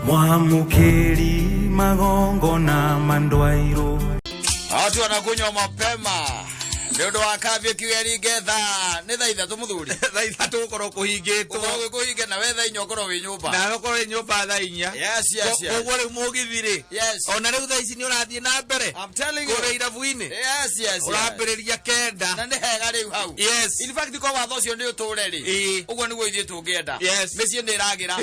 Mwamũkĩri magongona mandwairwo. Watu wanakunywa mapema nĩ ũndũ wa kambĩ kiuga ngetha nĩ thaa 3 mũthuri. Thaa 3 gũkorwo kũhingĩtwo. Ũkorwo gwĩ kũhinge na we thaa 4 ũkorwo wĩ nyũmba. Na ũkorwo wĩ nyũmba thaa 4. Yes. Koguo rĩu mũgithi rĩ, ona rĩu thaa ici nĩ ũrathiĩ na mbere I'm telling you. kũrĩa irabu-inĩ. Yes. Ũrambĩrĩria 9. Na nĩ hega rĩu hau. In fact ko watho ũcio nĩ ũtũre rĩ, ũguo nĩguo ithuĩ tũngĩenda. Mĩciĩ nĩ ĩragĩra.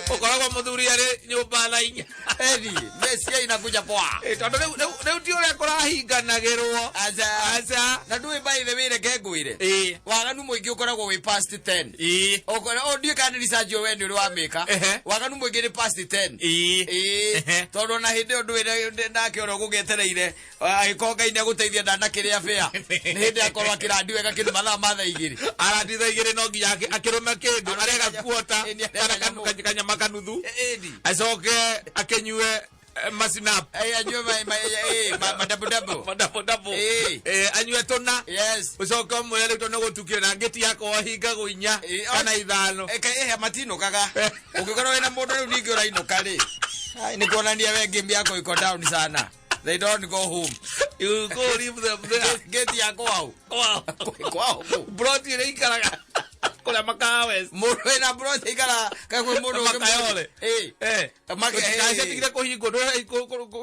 Ũkoragwo mũthuri arĩ nyũmba thaa 4. Edi, mĩciĩ inakuja poa. Tondũ rĩu ti ũrĩa kũrahinganagĩrwo. Aca. Aca. Na ndũĩ by the way reke ngwĩre. Waganu mũingĩ ũkoragwo wĩ past 10. Ũkorwo o ndiũĩ kana nĩ research we nĩ ũrĩ wamĩka. Waganu mũingĩ nĩ past 10. Tondũ ona hĩndĩ ĩyo ndũĩ nake ũrĩa ũgũgĩetereire angĩkorwo Ngai nĩ agũteithia ndanakĩrĩa bĩa. Nĩ hĩndĩ akorwo akĩrandi wega kĩndũ mathaa ma thaa 2. Arandi thaa 2 no nginya akĩrũme kĩndũ, arega kuota, Ĩni, arega kana nyamũ. kanyama kanuthu. Ĩni. Acoke akĩnyue masinap. Anyue madabudabu. Madabudabu. Anyue tũna. Ũcoke ũmwĩre rĩu tondũ nĩgũtukire na ngĩti yakwa hingagwo 4 kana 5. Matinũkaga. Ũngĩkorwo wĩna mũndũ rĩu ningĩ ũrainũka rĩ, ai, nĩ kuonania we game yako iko down sana. They don't go home. You go leave them there. Gate ya kwao. Kwao. Kwao. Broti ĩrĩa ikaraga kũrĩa Makawa West. Mũndũ wĩna broti ikara kakwĩ mũndũ ũngĩ Makayole. Make- Ciatigire kũhingwo,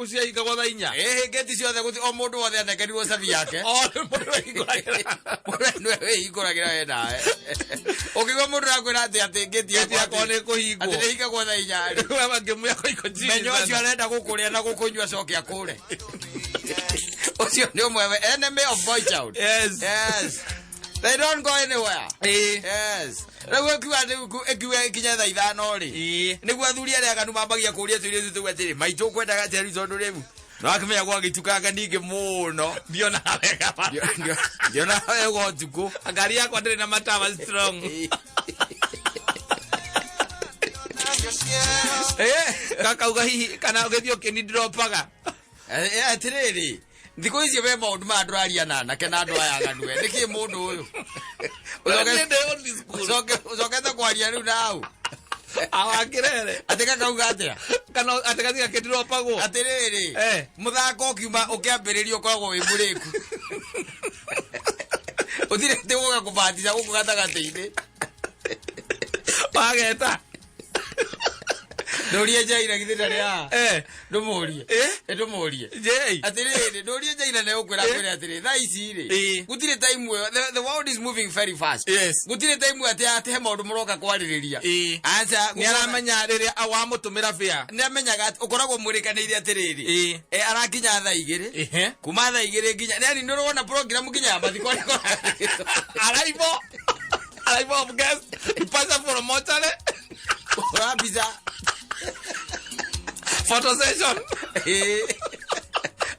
ciahingagwo thaa 4. Gate ciothe gũti o mũndũ wothe anekerirwo cabi yake. O mũndũ wĩhingũragĩra. Mũndũ nĩwe wĩhingũragĩra we nawe. Ũngĩigua mũndũ akwĩra atĩ gate Gate yakwa nĩ ĩkũhingwo. Atĩ nĩhingagwo thaa 4 rĩ. We ngĩmwĩra kwa iko chini Menya ũcio sana. arenda gũkũrĩa na gũkũnyua acoke akũre. Ũcio nĩ ũmwe we enemy of boy child. Yes. They don't go anywhere. Yes. Rĩu ĩkiuga rĩu ĩkiuga ĩkinye thaa 5 rĩ. Nĩguo athuri arĩa aganu mambagia kũria tũirĩtu tũu atĩrĩ, maitũ ũkwendaga atĩa rĩu tondũ rĩu nĩwakĩmenya gwagĩtukanga ningĩ mũno. Ndionaga wega. Ndionaga wega ũtukũ. Ngari yakwa ndĩrĩ na matawa strong. Gakauga hihi kana ũgĩthiĩ ũkĩni dropaga. Atĩrĩrĩ, thikũ ici we maũndũ maya ndũraria na anake na andũ aya aganu we nĩkĩ mũndũ ũyũ Niĩ ndĩ old school. Ũcokete kwaria rĩu na hau. Awakĩrere. Atĩ gakauga atĩa? Kana atĩ gatiga kĩndropagwo. Atĩrĩrĩ, mũthako ũkiuma ũkĩambĩrĩria ũkoragwo wĩ mũrĩku. Ũtirĩ atĩ gũka kũbatica gũkũ gatagatĩ-inĩ. Wageta. Ndũrie Njaira githĩ ndarĩ haha. Ndũmũrie. Ndũmũrie. Jay. Atĩrĩrĩ, ndũrie Njaira nĩ ũkwĩra akwĩre atĩrĩ, thaa ici rĩ, gũtirĩ time ĩyo, the world is moving very fast. Gũtirĩ time atĩ atĩ he maũndũ mũroka kwarĩrĩria. Aca, Nĩ aramenya rĩrĩa wamũtũmĩra fare. Nĩ amenyaga atĩ ũkoragwo mwĩrĩkanĩire atĩrĩrĩ, arakinya thaa 2. Kuma thaa 2 nginya, yani nĩ ũrona program nginya ya mathiko ĩkoragwo. Arrival. Arrival of guest. Departure from mortuary. Ũra mbica. Photo session.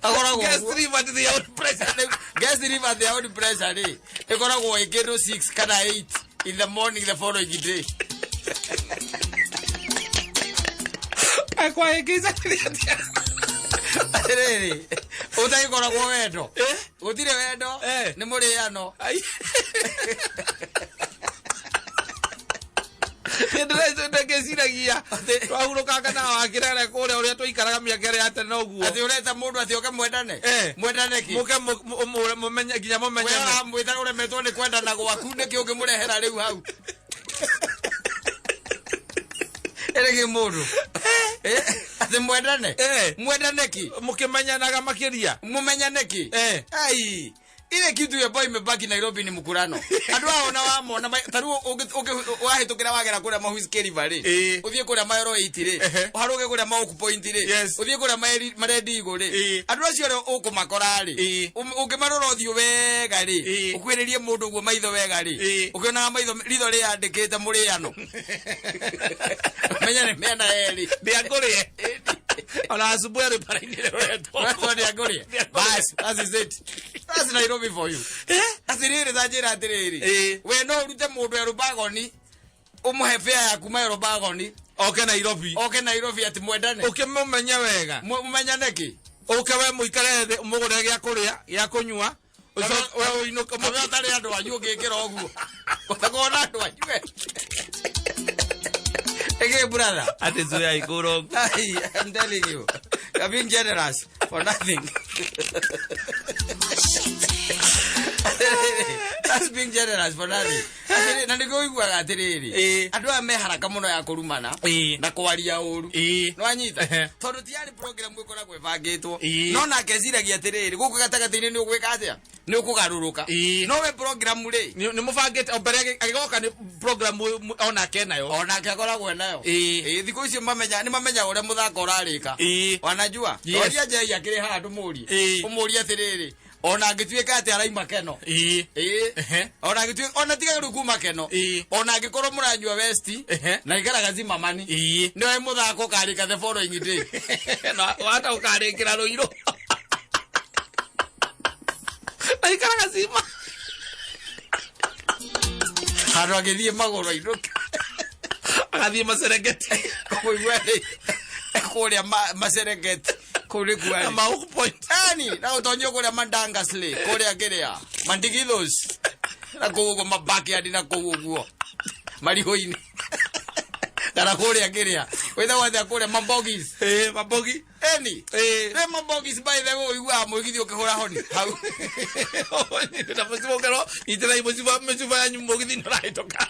Akoragwo Guest ũguo. leave at their own pressure. Guest leave at their own pressure rĩ, ĩkoragwo ĩ kĩndũ 6 kana 8 in the morning the following day. Akwaĩkica atĩa? Atĩrĩrĩ, ũtagĩkoragwo wendo. Gũtirĩ wendo, nĩ mũrĩano. Ndĩngĩciragia twahurũkanga na wakĩrere kũrĩa ũrĩa tũikaraga mĩaka ĩrĩa ya tene ũguo. Atĩ ũreta mũndũ atĩ oke mwendane? Mwendane kĩ? Mũke mũmenye nginya We mũmenyane. ũramwĩta ũremetwo nĩ kwendana gwaku nĩkĩ ũngĩmũrehera rĩu hau? Ĩrĩ kĩ mũndũ? Atĩ mwendane? Mwendane kĩ? Mũkĩmenyanaga makĩria. Mũmenyane kĩ? Ai. Ile kitu ambayo imebaki Nairobi ni mkurano. Andũ ao na wamona ta rĩu wahĩtũkĩra wagera kũrĩa Mahuiski River rĩ, ũthiĩ kũrĩa Maero 8 rĩ, ũharũke kũrĩa Maoku Point rĩ, ũthiĩ kũrĩa Marendi Igũ rĩ, andũ acio arĩa ũkũmakora rĩ, ũngĩmarora ũthiũ wega rĩ, ũkuhĩrĩrie mũndũ ũguo maitho wega rĩ, ũkĩonaga maitho ritho rĩandĩkĩte mũrĩano. Menya nĩ mĩena yerĩ. Ndĩangũrĩe. Ona asubuhi arĩ bara-inĩ rĩroretwo. Ũretwo ndĩangũrĩe. Bas, that is it. That's Nairobi for you. Atĩrĩrĩ, ta njĩra atĩrĩrĩ. We no ũrute mũndũ Elubagoni, ũmũhe fare ya kuma Elubagoni. Oke Nairobi. Oke Nairobi atĩ mwendane. Ũkĩmũmenye wega. Mũmenyane kĩ? Ũke we mũikare thĩ, ũmũgũrĩre gĩa kũrĩa, gĩa kũnyua. Ũcoke we ũinũke Mũthenya ũtarĩ andũ anyu ũngĩkĩra ũguo. Ũtakorwo na andũ anyu we. Ege brother. Atĩ cuya ikũrũ. Ai, I'm telling you. You're being generous for nothing. That's being generous for nothing. Atĩrĩ, na nĩguo ũiguaga atĩrĩrĩ andũ aya me haraka mũno ya kũrumana na kwaria ũru. Nĩwanyita? Tondũ ti yarĩ program ĩkoragwo ĩbangĩtwo. No nake eciragia atĩrĩrĩ, gũkũ gatagatĩ-inĩ nĩ ũgwĩka atĩa? Nĩ ũkũgarũrũka. No we program rĩ, Nĩ mũbangĩte o mbere agĩgoka nĩ program onake nayo. Onake akoragwo nayo. Ĩĩ, thikũ icio mamenya nĩ mamenyaga ũrĩa mũthako ũrarĩka. Wanajua? Yes. Oria Njei akĩrĩ haha ndũmũrie. Ũmũrie atĩrĩrĩ, ona angĩtuĩka atĩ araima keno. Ĩĩ. Ona angĩtuĩka ona tiga rĩu kuma keno. Ona angĩkorwo mũranyua West na ikaraga Zimmerman. Nĩwe mũthako ũkarĩka the following day. Na wata ũkarĩkĩra rũirũ. Na ikaraga cima. Handũ agĩthiĩ magũrũ ainũke. Agathiĩ Maserengeti. Kũigua rĩ kũrĩa Maserengeti kũu nĩkuo Na arĩ. Mauk Point. Yani, na ũtonyio kũrĩa Mandangasle, kũrĩa kĩrĩa Mandigithos, na kũu ũguo mabackyard na kũu ũguo marigũ-inĩ kana kũrĩa kĩrĩa wĩtagwo atĩa kũrĩa Mambogis. Ĩĩ, Mambogi. Eni rĩ Mambogis, by the way, ũiguaga mũgithi ũkĩhũra honi hau. Na mũciba ũkerwo nyitĩrai mũciba mĩcuba yanyu mũgithi nĩ ũrahĩtũka.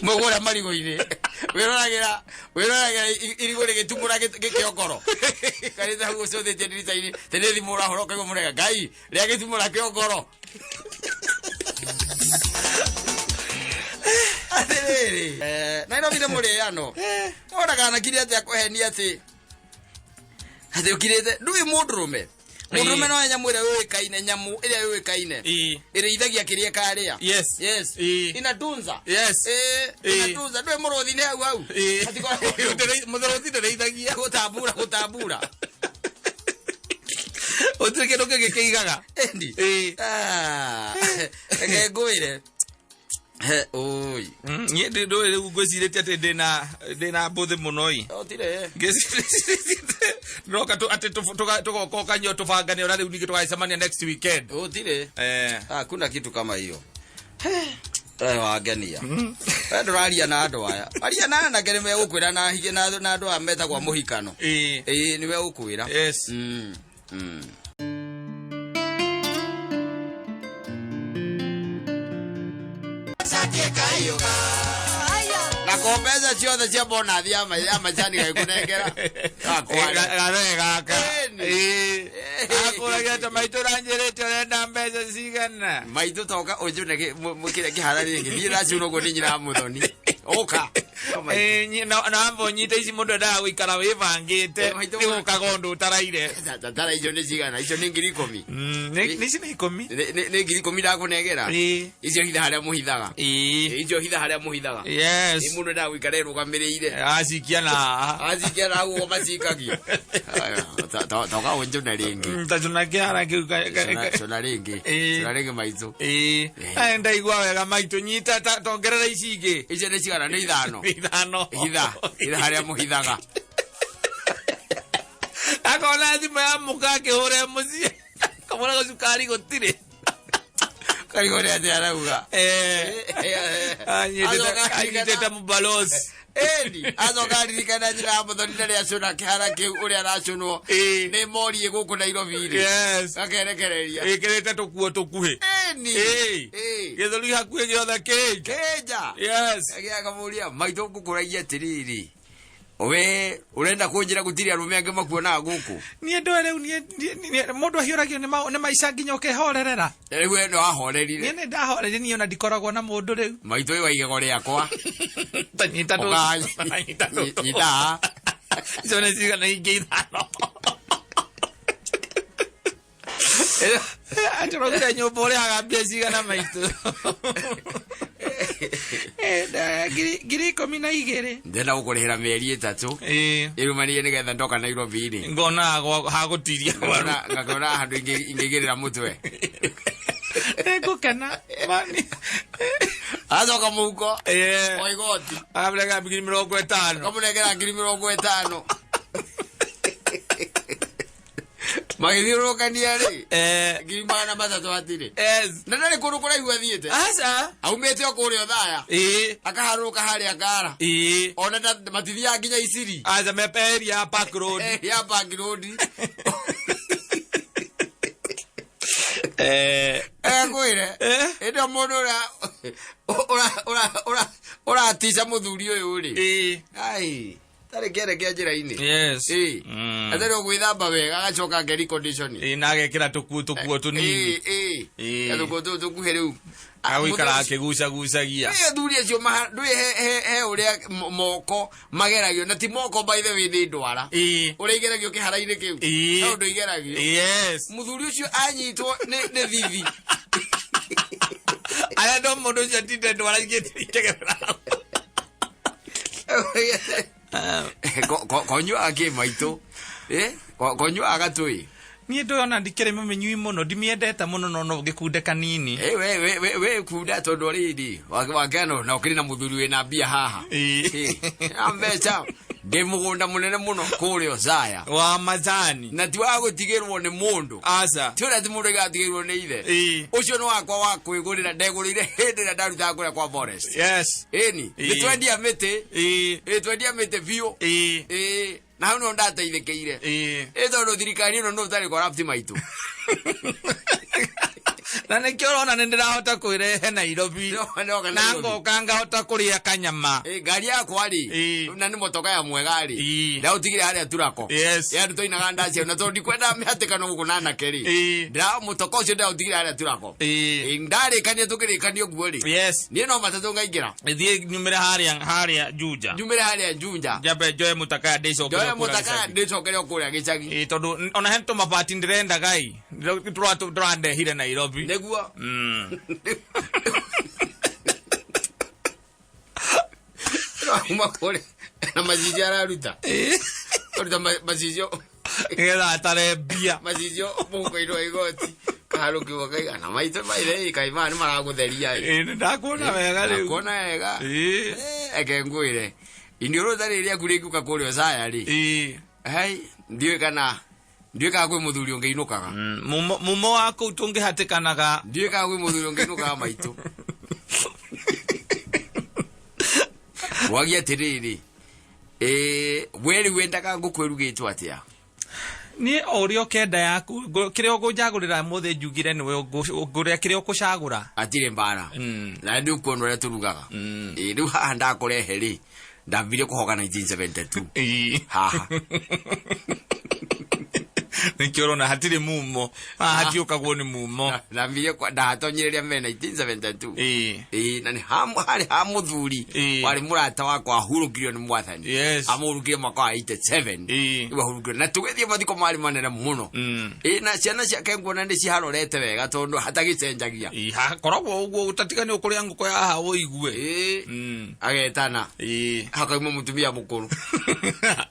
Mwĩ kũrĩa marigũ-inĩ wĩroragĩra irigũ rĩgĩtumũra gĩkĩongoro karĩte hau ũcũthĩtie ndirica-inĩ tĩ nĩ thimũ ũrahũra ũkaigua mũrega ngai rĩa gĩtumũra kĩongoro. Atĩrĩrĩ, Nairobi nĩ mũrĩano ona kana kire atĩa kũhenia atĩ ũkirĩte ndũĩ mũndũrũme no nyamũ ĩrĩa yũĩkaine, nyamũ ĩrĩa yũĩkaine ĩrĩithagia kĩrĩa ĩkarĩa. Yes. Inatunza. Inatunza. Ndũĩ mũrũthi nĩ hau hau. Hatikoragwo ũndũ. Mũthũrũthi ndĩrĩithagia. Gũtambura gũtambura. Gũtirĩ kĩndũ kĩngĩ kĩigaga. Endi. Ah, reke ngwĩre. He, oi. Niĩ ndũĩ rĩu ngwĩcirĩtie atĩ ndĩna mbũthĩ mũno ĩ. Otire. Ngĩcirĩtie ndĩroka atĩ tũgoka ũkanyua tũbangane ũrĩa rĩu ningĩ tũgacemania next weekend. Otire. Hakuna kitu kama hiyo. Wangenia. We ndũraria na andũ aya. Aria na anake nĩ megũkwĩra na hige na andũ aya metagwo a mũhikano. Ĩĩ, nĩ megũkwĩra. Na ko mbeca ciothe cia bonathi ya macani gagĩkũnengera. Gathee gaka. Ĩni. Akũragia ta maitũ ũranjĩrĩte ũrenda mbeca cigana. Maitũ toka ũnjune kĩrĩa kĩhara rĩngĩ thiĩ racuna ũguo nĩ nyina wa mũthoni ũka. Na amba ũnyite ici mũndũ endaga gũikara wĩbangĩte. Maitũ nĩ gũkaga ũndũ ũtaraire. Tara icio nĩ cigana? Icio nĩ 10,000. Nĩ ici nĩ 10. Nĩ 10,000 ndakũnengera. Icio hitha harĩa mũhithaga. Icio hitha harĩa mũhithaga. Ĩ, mũndũ endaga gũikara ĩrũgamĩrĩire. Acikia na haha. Acikia na guo macikagia. Toka ũnjune rĩngĩ. Ta cũna kĩara kĩu Cũna rĩngĩ. Cũna rĩngĩ maitũ. Ĩĩ. Ndaigua wega maitũ, nyita tongerera ici ingĩ. Icio nĩ cigana? Nĩ 5. 5. Hitha hitha harĩa mũhithaga. Akona thimũ ya mũka akĩhũre mũciĩ kamũra gũcukari gũtirĩ. Karigwo nĩ atĩa arauga. Anyitĩte mũbalozi. Ĩni acoka aririkana nyina ya mũthoni rĩrĩa acũna kĩhara kĩu ũrĩa aracũnwo nĩ morie gũkũ Nairobi rĩ akerekereria. Ĩkĩrĩte tũkuo tũkuhĩ. Ĩni. Gĩthũri hakuhĩ gĩothe kĩnja. Kĩnja. Akamũria maitũ ngũkũragia atĩrĩrĩ, we ũrenda kũnjĩra gũtirĩ arũme angĩ makuonaga gũkũ? Niĩ ndũĩ rĩu niĩ mũndũ ahiũragio nĩ maica nginya ũkehorerera. Rĩu we nĩ wahorerire. Niĩ nĩ ndahorerire, niĩ ona ndikoragwo na mũndũ rĩu. Maitũ ĩ wa igego rĩakwa. Ta nyita tũtũ. Ũka- Nyita tũtũ. Nyita haha. Icio nĩ cigana? Ingĩ 5. Atũrogire nyũmba ũrĩhaga mbia cigana maitũ? 12,000. Ndĩrenda gũkũrĩhĩra mĩeri 3 ĩrũmanĩrie nĩgetha ndoka Nairobi rĩ ngona hagũtiria. Ngakona handũ ingĩigĩrĩra mũtwe. Nĩngũkena mani. Acoka mũhuko o igoti. Akamũnengera 50,000. Akamũnengera 50,000. Magĩthiũrũrũkania rĩ, Eh, 300,000 hatirĩ. Yes. Na ndarĩ kũndũ kũraihu athiĩte. Aca. Aumĩte o kũrĩa Othaya. Ĩĩ. Akaharũrũka harĩa Ngara. Ĩĩ. Ona matithiaga nginya Isiri. Aca mepe area ya Park Road. Ya Park Road. Eh. Ekwĩre. Eh. Ĩndĩ mũndũ ũrĩa ũratica mũthuri ũyũ rĩ. Ĩĩ. Ai, tarĩ kĩere kĩa njĩra-inĩ. Yes. Ĩĩ. Mm. Atarĩ ũgwĩthamba wega agacoka ake recondition. Ĩĩ, na agekĩra tũkuo tũkuo tũnini. Ĩĩ, ĩĩ. Ĩĩ. Gatũkuo tũtũ tũkuhĩ rĩu. Agũikara Mũthuri- akĩgucagucagia. Ndũĩ athuri acio ndũĩ he ũrĩa moko mageragio na ti moko by the way nĩ ndwara. Ĩĩ. Ũrĩa igeragio kĩhara-inĩ kĩu. Ĩĩ. He ũndũ igeragio. Yes. Mũthuri ũcio anyitwo nĩ thithi. Arĩa ndo mũndũ ũcio atinde ndwara ingĩgerera hau. Konyuaga kĩ maitũ? Eh? Konyuaga gatũĩ. Niĩ ndũĩ ona ndikĩrĩ mũmĩnyui mũno, ndimĩendete mũno no no ngĩkunde kanini. Eh, we kunda tondũ rĩrĩ wakeno na ũkĩrĩ na mũthuri wĩna mbia haha. Ĩĩ. Eh, na mbeca ndĩ mũgũnda mũnene mũno kũrĩa Othaya. Wa majani. Na ti wa gũtigĩrwo nĩ mũndũ. Aca. Ti ũrĩa ti mũndũ igatigĩrwo nĩ ithe. Ĩĩ. Ũcio nĩ wakwa wa kwĩgũrĩra, ndegũrĩire hĩndĩ ĩrĩa ndarutaga kũrĩa kwa forest. Yes. Ĩni, Ĩĩ. nĩ twendia mĩtĩ. Ĩĩ. Ĩĩ, twendia mĩtĩ biũ. Ĩĩ. Ĩĩ, na hau nĩho ndateithĩkĩire. Ĩĩ. Ĩĩ, tondũ thirikari ĩno nĩ ũtarĩ corrupt maitũ. Na nĩkĩo ũrona nĩ ndĩrahota kwĩrehe Nairobi. Ndoka Na Nairobi. ngoka ngahota kũrĩa kanyama. Ĩĩ, ngari yakwa rĩ, Ĩĩ. na nĩ motoka ya mwega rĩ, Ĩĩ. ndaũtigire harĩa Turako. Yes. Ya andũ twainaga ndaci na tondũ ndikwenda mĩhatĩkano gũkũ na anake rĩ. Ĩĩ. Mũtoka ũcio ndaũtigire harĩa Turako. Ĩĩ. Ĩĩ, ndarĩkania tũkĩrĩkania ũguo rĩ. Yes. Niĩ no matatũ ngaingĩra. Thiĩ nyumĩre harĩa Juja. Njumĩre harĩa Juja. Njambe njoe mũtakaya ndĩcokere Njoe kũrĩa mũtakaya gĩcagi. ndĩcokere o kũrĩa gĩcagi. Ĩĩ, tondũ ona he tũmabati ndĩrendaga ĩ. Tũrandehire Nairobi. Nĩguo. Uma kũrĩa na macicio araruta. Aruta macicio. Nĩgetha atare mbia. Macicio mũhuko-inĩ wa igoti. Kaharũkiwa kaigana. Maitũ maithe kaĩ maya nĩ maragũtheria ĩ. Ĩĩ, nĩndakuona wega rĩu. Ndakuona wega. Ĩĩ. Eke ngwĩre. Iniũrũ rĩtarĩ rĩaku rĩngĩũka kũrĩa Othaya rĩ. Ĩĩ. Hai, ndiũĩ kana ndiũĩ kana kwĩ mũthuri ũngĩ inũkaga. Mumo wa kũu tũngĩhatĩkanaga. Ndiũĩ kana kwĩ mũthuri ũngĩ inũkaga maitũ. Wagia atĩrĩrĩ. We rĩu wendaga ngũkũ ĩrugĩtwo atĩa? Niĩ o ũrĩa ũkenda yaku, kĩrĩa ũkũnjagũrĩra mũthĩ njugire nĩwe ũngũrĩa kĩrĩa ũkũcagũra. Hatirĩ mbara. Na nĩ ũkuona ũrĩa tũrugaga. Ĩĩ, rĩu haha ndakũrehe rĩ, ndambire kũhoga 1972. Ĩĩ. Haha. Nĩkĩo ũrona hatirĩ mumo. Haha hatiũkagwo nĩ mumo. Ndambire ndahatonyire rĩa mbere 1972. Ĩĩ. Ĩĩ, na nĩ harĩ ha mũthuri Ĩĩ. warĩ mũrata wakwa ahurũkirio nĩ mwathani. Yes. Amũhurũkirie mwaka wa 87. Ĩĩ. Rĩu ahurũkirio. Na tũgĩthiĩ mathiko marĩ manene mũno. Ĩĩ, na ciana ciake nguona nĩ ciharorete wega tondũ hatagĩcenjagia. Ĩĩ, hakoragwo ũguo ũtatiga nĩ ũkũrĩa ngũkũ ya haha ũigue. Ĩĩ. Agetana. Ĩĩ. Hakauma mũtumia mũkũrũ.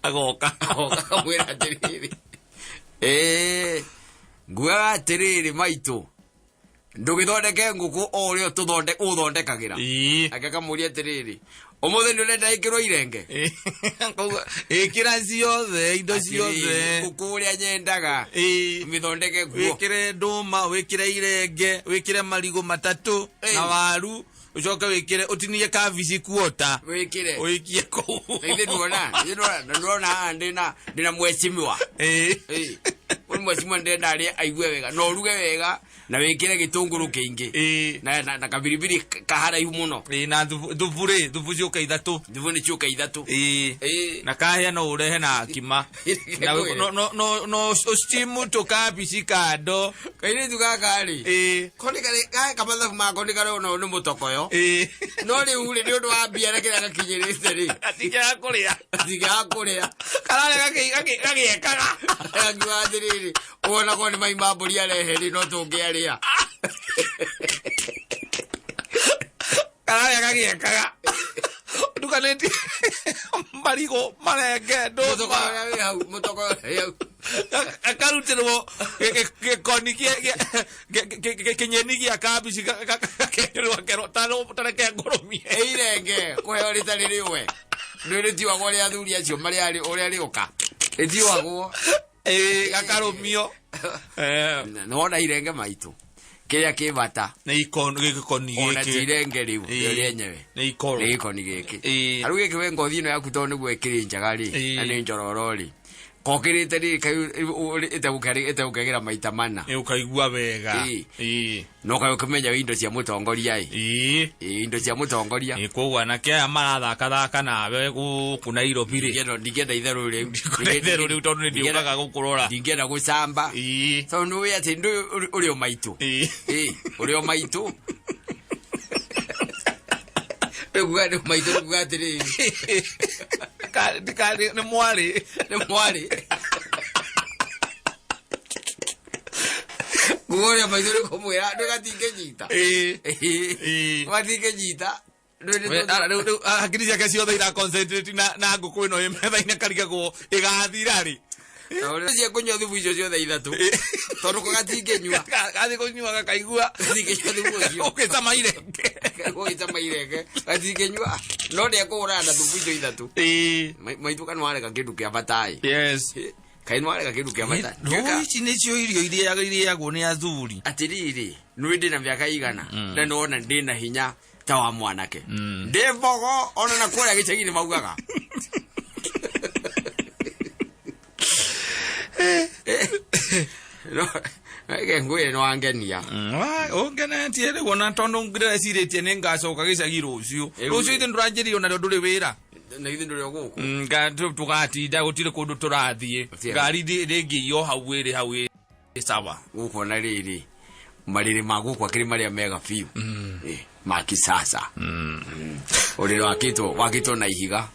Agoka. Agoka akamwĩra atĩrĩrĩ. Ĩĩ, nguaga atĩrĩrĩ maitũ, ndũgĩthondeke ngũkũ o ũrĩa ũthondekagĩra. Ĩĩ. Ake akamũria atĩrĩrĩ, ũmũthĩ nĩ ũrenda ĩkĩrwo irenge? Ĩĩ. Koguo, ĩkĩra ciothe, indo Atĩrĩrĩ, ciothe. ngũkũ ũrĩa nyendaga, Ĩĩ. mĩthondeke guo. Wĩkĩre ndũma, wĩkĩre irenge, wĩkĩre marigũ matatũ, Ĩĩ. na waru, ũcoke wĩkĩre, ũtinie kabici kuota. Wĩkĩre. Ũikie kũu. Na ithuĩ nduona, ithuĩ nduona, na nduona haha ndĩna mwecimiwa. Ĩĩ. Ĩĩ. Ũyũ mwecimiwa ndĩrenda arĩe aigue wega, na ũruge wega, na wĩkĩre gĩtũngũrũ kĩingĩ. Ĩĩ. Na kabiribiri kaharaihu mũno. Ĩĩ, na thubu rĩ, thubu ciũke ithatũ. Thubu nĩ ciũke ithatũ. Ĩĩ. Ĩĩ. Na kahĩa no ũrehe na kima. Na no ũstimu tũkabici kando. Kairĩtu gaka rĩ. Ĩĩ. Ko nĩ karĩ, kamathabu mako nĩ karona nĩ mũtokoyo. Ĩĩ. No rĩu rĩ, nĩ ũndũ wa mbia na kĩrĩa gakinyĩrĩte rĩ. Gatingĩaga kũrĩa. Gatingĩaga kũrĩa. Kararĩa gagĩekaga. Gakiuga atĩrĩrĩ, wona korwo nĩ mai ma mbũri arehe rĩ, no tũngĩarĩa. Kararĩa gagĩekaga. Ũtukanĩtie marigũ, marenge, ndũma. Mũtokoyo ũrĩa wĩ hau, mũtokoyo ũrĩa wĩ hau. Akarutĩrwo gĩkoni kĩnyeni gĩa kabici gakerwo kerwo tareke ngũrũmie. Ĩ irenge kũheo rĩtarĩ rĩũe. Nĩ rĩtiũagwo rĩa athuri acio marĩa ũrĩa rĩũka. Rĩtiũagwo. Ĩĩ, gakarũmio. Eh, Nĩwona irenge maitũ kĩrĩa kĩ bata nĩ gĩkoni ona ti gĩkĩ. irenge rĩu Ĩĩ. rĩo rĩenyewe Nĩ ikoro. nĩ gĩkoni gĩkĩ. Ĩĩ. Tarĩu gĩkĩ we ngothi ĩno yaku tondũ nĩguo ĩkĩrĩ njega rĩ, Ĩĩ. na nĩ njororo rĩ, kokĩrĩte rĩ ĩtegũkĩagĩra maita mana. Nĩ ũkaigua wega. Ĩĩ. Ĩĩ. No kaĩ ũkĩmenya indo cia mũtongoria ĩ. Ĩĩ. Ĩĩ, indo cia mũtongoria. Ĩĩ, koguo anake aya marathakathaka nawe gũkũ Nairobi rĩ. Ndingĩenda itherũ rĩu. Ndingĩenda itherũ rĩu tondũ nĩ ndiũkaga gũkũrora. Ndingĩenda gũcamba. Ĩĩ. Tondũ nĩũĩ atĩ ndũ ũrĩ o maitũ. Ĩĩ. Ĩĩ, ũrĩ o maitũ. Nĩkuga nĩ maitũ nĩkuga atĩrĩrĩ. Nĩ mwarĩ. Nĩ mwarĩ. Kuga ũrĩa maitũ nĩ kũmwĩra ndũ gatingĩnyita. Ĩĩ. Ĩĩ. Gatingĩnyita. We, ara, rĩu hakiri ciake ciothe ira concentrate na ngũkũ ĩno ĩ metha-inĩ akarigagwo ĩgathira rĩ. Cia kũnyua thubu icio ciothe ithatũ. Tondũ ko gatingĩnyua. Gathiĩ kũnyua gakaigua. Gatingĩnyua thubu ũcio. Ũgĩcama irenge. Ũgĩcama irenge. Gatingĩnyua. No nĩekũhũrana na thubu icio ithatũ. Ĩĩ. Maitũ kana warega kĩndũ kĩa bata ĩ. Yes. Kaĩ nĩwarega kĩndũ kĩa bata. No ici nĩcio irio iria irĩagwo nĩ athuri. Atĩrĩrĩ, nĩ ndĩna mĩaka igana na nĩwona ndĩna hinya ta wa mwanake. Ndĩ mbogo ona na kũrĩa gĩcagi-inĩ maugaga. No, reke ngwĩre nĩ wangenia. Ũngenetie rĩu ona tondũ ndĩrecirĩtie nĩ ngacoka gĩcagi rũciũ. Ĩu. Rũciũ ithe ndũranjĩrire ona rĩo ndũrĩ wĩra. Na githĩ ndũrĩ o gũkũ? Tũgatinda gũtirĩ kũndũ tũrathiĩ. Gũtirĩ. Ngari rĩngĩ o hau ĩrĩ hau ĩ sawa. Gũkũ ona rĩrĩ marĩrĩ ma gũkũ akĩrĩ marĩa mega biũ. Ma kisasa. Ũrĩrĩ wakĩtwo na ihiga.